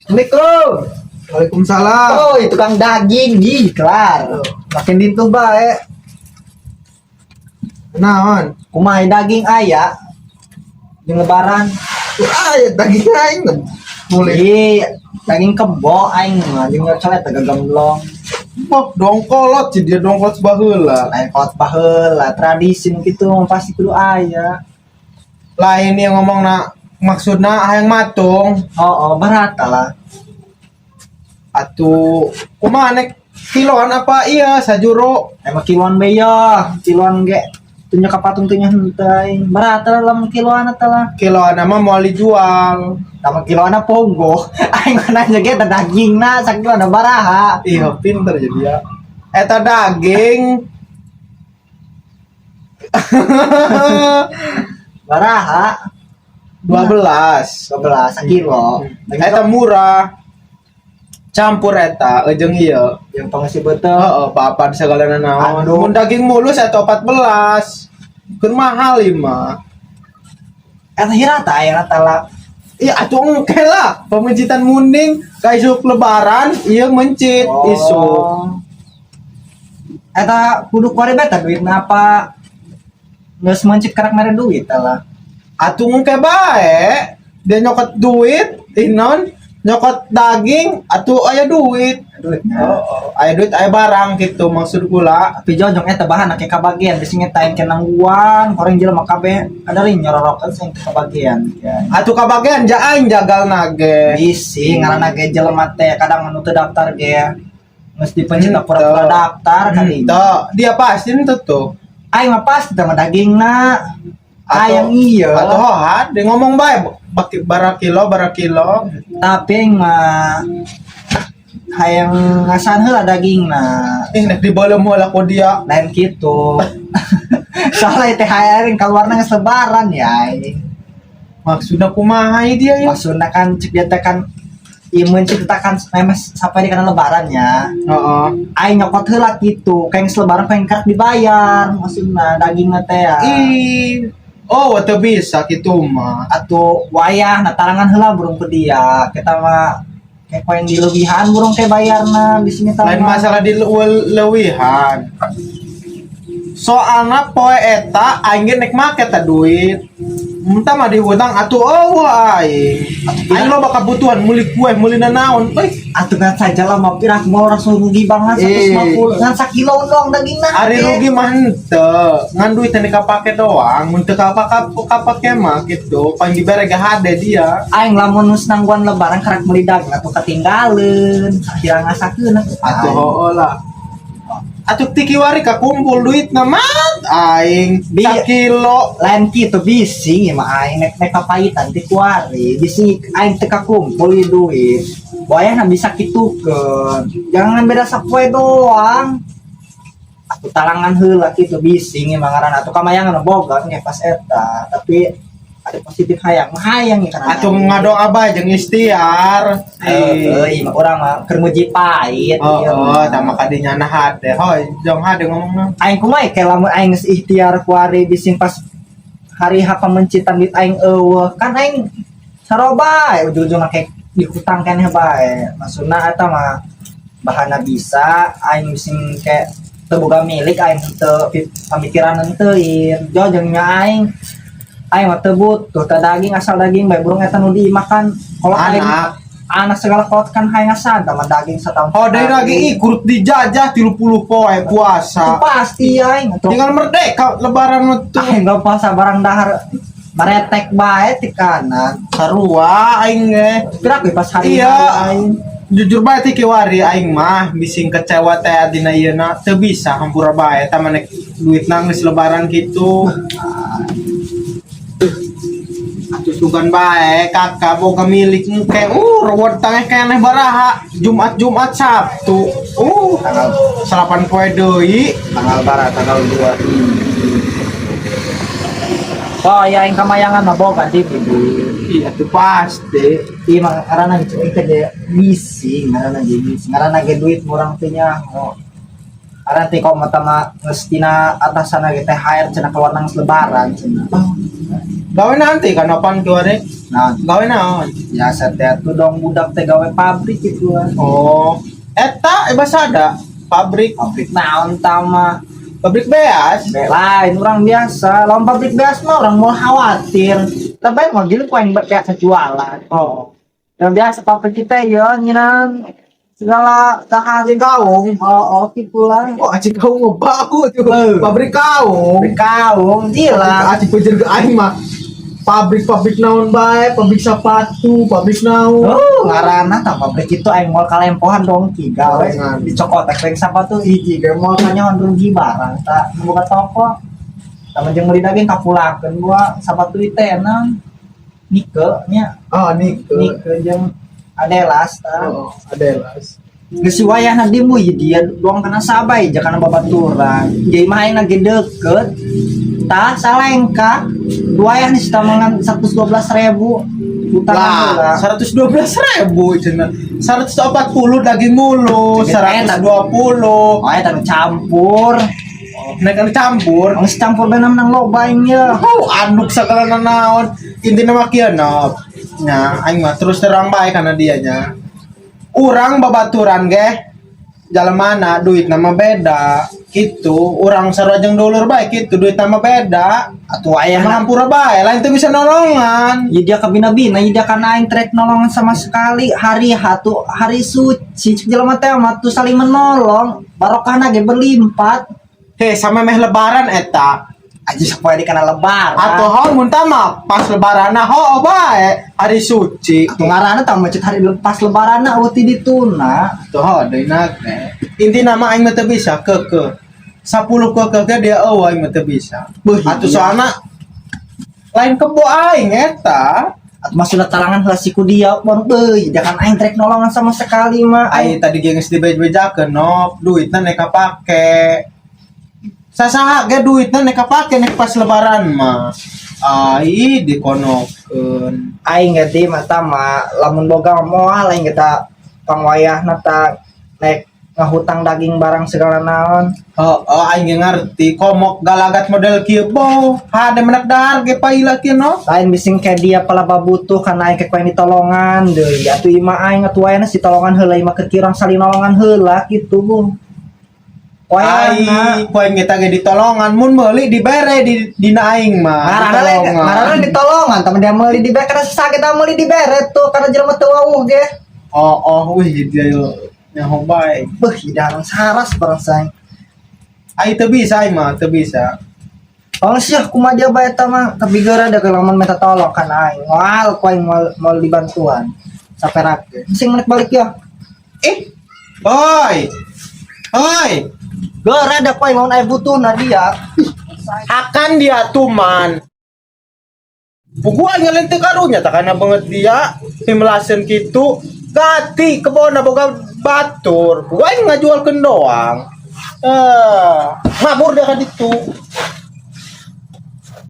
Assalamualaikum. Waalaikumsalam. Oh, itu tukang daging di kelar. Makin dintu bae. Naon? Kumaha daging aya? Jeung lebaran. Tuh aya daging aing boleh. Iya, daging kebo aing mah jeung nyocol eta gagemblong. Pok dongkolot sih dia, dongkolot baheula. Lain kolot baheula, tradisi nu kitu mah pasti kudu aya. Lain yang ngomong na maksudna hayang matung. Oh, barata lah. Atuh kumaha, nek kiloan apa iya sajuro? Emang kiloan be ya, kiloan ge tunjuk ka patung teh nya henteu aing. Barata lah lamun kiloan eta lah. Kiloan mah moal dijual. Tama kiloan ponggo. Aing mah nanya ge eta dagingna sakilona baraha. Iya, pinter jadi ya. Eta daging Baraha? 12. 12 kilo. Eta murah. Campur eta jeung ieu. Yang pengisi beuteung. Heeh, papan segala naon. Aduh. Mun daging mulus eta 14. Keur mahal ieu mah. Eta hirata aya rata lah. Iya atuh engke lah, pemencitan munding ka isuk lebaran ieu mencit isuk. Eta kudu kuari beta duitna apa? Geus mencit karak mere duit lah. Atuh engke bae dia nyokot duit, ih naon, nyokot daging atuh aya duit. Duitnya. Oh, aya duit aya barang gitu maksud kula. Tapi jojong eta bahan ke kabagian bisi ngetain kenangguan horeng jelema kabeh kadari nyororokeun sing teu kabagian ya. Atuh kabagian ja aing jagal nage. Bisi ngaranna ge jelema teh kadang anu teu daftar ge geus dipencet pura-pura daftar kali. Henteu, dia pasti henteu tuh. Aing mah pasti teh mah dagingna. Ayang iya. Atau hohat, dia ngomong bae baki bara kilo bara kilo. Tapi aing mah hayang ngasaan heula dagingna. Ih, nek dibeuleum heula ku dia. Lain gitu. Soalnya THR yang keluarna geus lebaran ya aing. Maksudnya kumaha ieu dia ya? Maksudna kan cek dia teh kan ieu mencit kita kan memes sampai di kana lebaran ya. Heeh. Aing nyokot heula gitu, kayak geus lebaran pengen karak dibayar maksudna dagingna teh ya. Ih, oh teu bisa kitu mah. Atau wayah nah tarangan heula burung ke dia. Kita mah kayak poin dilebihan burung teh bayarna di sini. Lain masalah di leuwihan. Soalna poe eta aing ge nek make ta duit. Entah mah dihutang atuh eueuh aing. Aing loba kebutuhan meuli kue, meuli nanaon. Euy, Atuh kan saja lah mah pirah mau langsung rugi banget 150 ngan sakilo dong dagingna. Ari rugi mah henteu. Ngan duit teh kapake doang, mun teu kapake mah gitu. Pan dibere ge hade dia. Aing lamun geus nangguan lebaran karak meuli daging atuh ketinggalan akhirnya ngasakeun atuh. Atuh heueuh lah. Atuh ti kiwari kakumpul duit na mat aing sakilo. Lain kitu bisi mah aing nek nek papayitan ti kuari bisi aing teu kakumpul ieu duit wayahna bisa kitukeun jangan beda sapoe doang atuh talangan heula kitu bisi mah ngaranna atuh kamayangan boga ge pas eta tapi ada positif hayang mah hayang ya karena Atuh ngadoa bae jeung ikhtiar. Eh, mah urang mah keur muji pahit. Oh, Ieu oh, mah. Sama kadinya nah hade. Hoy, jong hade ngomongna. Aing kumaha kayak lamun aing geus ikhtiar kuari bising pas hari H pamencitan duit aing eueuh kan aing saroba ujung-ujungna kayak dihutang keneh bae. Maksudna eta mah bahana bisa aing bising kayak teu boga milik aing teu pamikiran henteu jojong nya aing aing mah teu butuh teu daging asal daging bae burung eta nu dimakan kolot aing. Anak. Anak segala kolot kan hayang ngasan tah mah daging setahun. Oh, dari lagi ih kurut dijajah 30 poe Itu puasa. Pasti aing tuh. Tinggal merdeka lebaran mah tuh. Aing gak puasa barang dahar maretek bae ti kanan. Sarua aing ge. Gerak we pas hari Iya. aing. Jujur bae ti kiwari aing mah bising kecewa teh dina ieu na teu bisa hampura bae tah maneh duit geus lebaran kitu. Atuh sugan bae kakak boga milik engke reward tangeh keneh baraha Jumat Jumat Sabtu Tanggal salapan poe deui. Tanggal bara tanggal 2. Oh ya aing kamayangan mah boga di Iya tuh pasti. Iya mah karena gitu aing teh ge bising ngaranna ge bising ngaranna ge duit murang teh nya oh. Karena teh kok mata mah geus tina atasan ge THR cenah keluar nang lebaran cenah. Oh. Gawe nanti kan apaan kiwari? Nah, Gawe naon? biasa teh tuh dong budak teh gawe pabrik gitu lah. Oh, eta basada pabrik. Pabrik naon tama? Pabrik beas. Lain orang biasa, lawan pabrik beas mah orang mau khawatir. Tapi mau gini ku aing biasa jualan. Oh. Yang biasa pabrik kita ya nyinan segala tahan Aci kaung. Oh, gitu lah. Oh, aci kaung ngebau tuh. Eh. Pabrik kaung. Pabrik kaung gila. Aci pejer ke aing mah. Pabrik-pabrik naon bae, pabrik sepatu, pabrik naon. Oh, ngaranna tah pabrik itu aing moal kalempohan dong ki gawe Gorengan. Dicokot rek sepatu hiji ge moal kanyahoan rugi barang tak buka toko. Tama jeung meuli daging kapulakeun gua sepatu ieu teh nang Nike nya. Ah, Nike. Nike jeung Adelas tah. Oh, Adelas. Geus wayahna dimu ieu dia doang kana sabai ja kana babaturan. Jadi mah aing lagi deket. Tah salengka wayahna si tamangan 112.000 hutangan Lah, heula. 112 ribu cenah. 140 daging mulus, Enak. 120. Oh, eta nu campur. Naik anu campur. Geus campur beunam nang loba aing ye. Oh, anduk segala naon. Intina mah kieu nop. Nya, aing mah terus terang bae kana dia nya. Urang babaturan ge jalan mana duit nama beda gitu. Urang sarua jeung dulur bae gitu, duit nama beda. Atuh ayah Hampura bae, lain teu bisa nolongan. Ya dia kabina-bina, ya dia karena aing trek nolongan sama sekali. Hari hatu hari suci cek jelema teh mah tuh saling menolong, barokahna ge berlipat. Heh, sama meh lebaran eta. Aja sapoe di kana lebaran. Atau ho mun mah pas lebaran ho bae hari suci. Atuh ngaranna tah macet hari pas lebaranna eueuh ti dituna. Tuh ho deui na teh. Intina mah aing mah teu bisa keke. 10 keke ge dia eueuh aing mah teu bisa. Beuh, Atuh iya. soalna lain kebo aing eta. Atuh maksudna talangan heula siku dia baru euy, dia kan aing trek nolongan sama sekali mah. Aing tadi ge geus dibeja-bejakeun nop, duitna nek pake. Sasaha ge duitna nek pake nek pas lebaran mah. Ai dikonokeun. Aing ge di mata mah lamun boga moal aing kita pangwayahna ta nek ngahutang daging barang segala naon. Oh, oh aing ge ngerti komok galagat model kieu bo. Hade menak dahar ge paila kieu no. Lain bising kayak dia palaba butuh karena aing ke ditolongan deui atuh imah aing atuh wayahna si tolongan heula imah keur kirang saling nolongan heula kitu bu wayahna. Ai, poe kita ge ditolongan mun meuli dibere di dina aing mah. Ngaranna le Ditolongan. ngaranna ditolongan temen dia meuli dibere karena sakit meuli dibere tuh karena jelema teu wawuh ge. Oh, wih dia nyaho bae. Beuh hidangan saras barang saing. Ai teu bisa aing mah, teu bisa. Oh sih kumaha dia bae eta mah tapi geura da lamun minta tolong kan aing moal ku aing moal moal dibantuan saperak ge sing menek balik ya. Eh, oi. Oi, Geura da ku aing lamun aya butuh na dia. Akan dia tuman. Pugu aing ngalen teu karunya tak kana banget dia pimelaseun kitu gati kebon boga batur. Pugu aing ngajualkeun doang. Eh, mabur dia ka ditu.